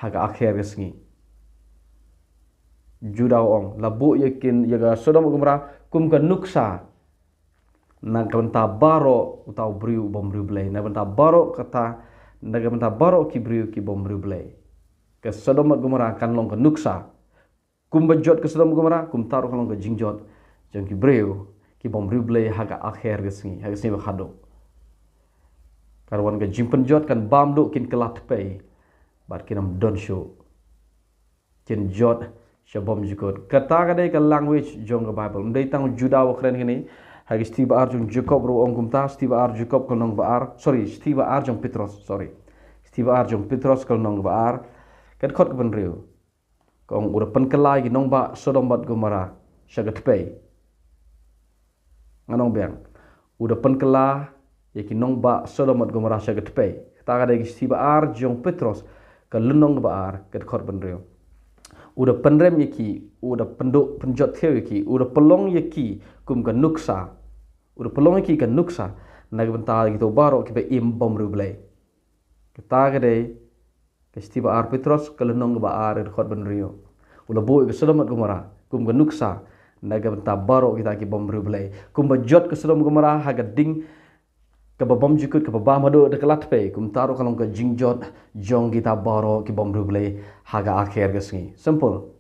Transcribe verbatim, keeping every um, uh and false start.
ha ka akhir ka sngi. Juda u ong, la buh ïa kin, ïa ka Sodom Gomorrah kum ka nuksa na ka bynta baroh uta u briew u bym riewblei, na ka bynta baroh kata, na ka bynta baroh ki briew ki bym riewblei. Ka Sodom Gomorrah kan long ka nuksa. Kumba jot ka Sodom Gomorrah, kumta ruh kan long ka jingjot jong ki briew ki bym riewblei ha ka akhir ka sngi, ha ka sngi ba khadduh. Kan wan ka jingpynjot, kan bam duh, kin kylla tpei bad kin ym don shuh. Kin jot sha bymjukut. Kata ka dei ka language jong ka Bible. Ym dei tang Juda ba kren kane. Ha ki shithi ba ar jong Jakob ruh ong kumta, shithi ba ar Jakob ka lynnong ba ar, sorry, shithi ba ar jong Petros, sorry. Shithi ba ar jong Petros ka lynnong ba ar, ka dkhot ka ba hynriew. Ka ong, u da pynkylla ïa ki nongbah Sodom bad Gomorrah sha ka tpei. Ngan ong biang. U da pynkylla ïa ki nongbah Sodom bad Gomorrah sha ka tpei. Kata ka dei ka shithi ba ar jong Petros ka lynnong ba ar, ka dkhot ba hynriew. U da pynrem ïa ki, u da pynduh pynjot thew ïa ki, u da pynlong ïa ki kum ka nuksa. U da pynlong ïa ki ka nuksa na ka bynta kita baroh kiba im bym riewblei. Kata ka dei ka shithi ba ar Petros ka lynnong ba ar, ka dkhot ba hynriew. U la buh ïa ka Sodom bad Gomorrah kum ka nuksa na ka bynta baroh kita ki bym riewblei. Kumba jot ka Sodom Gomorrah ha ka ding kaba bymjukut, kaba bam haduh da kylla tpei, kumta ruh kan long ka jingjot jong kita baroh ki bym riewblei ha ka akhir ka sngi. Simple.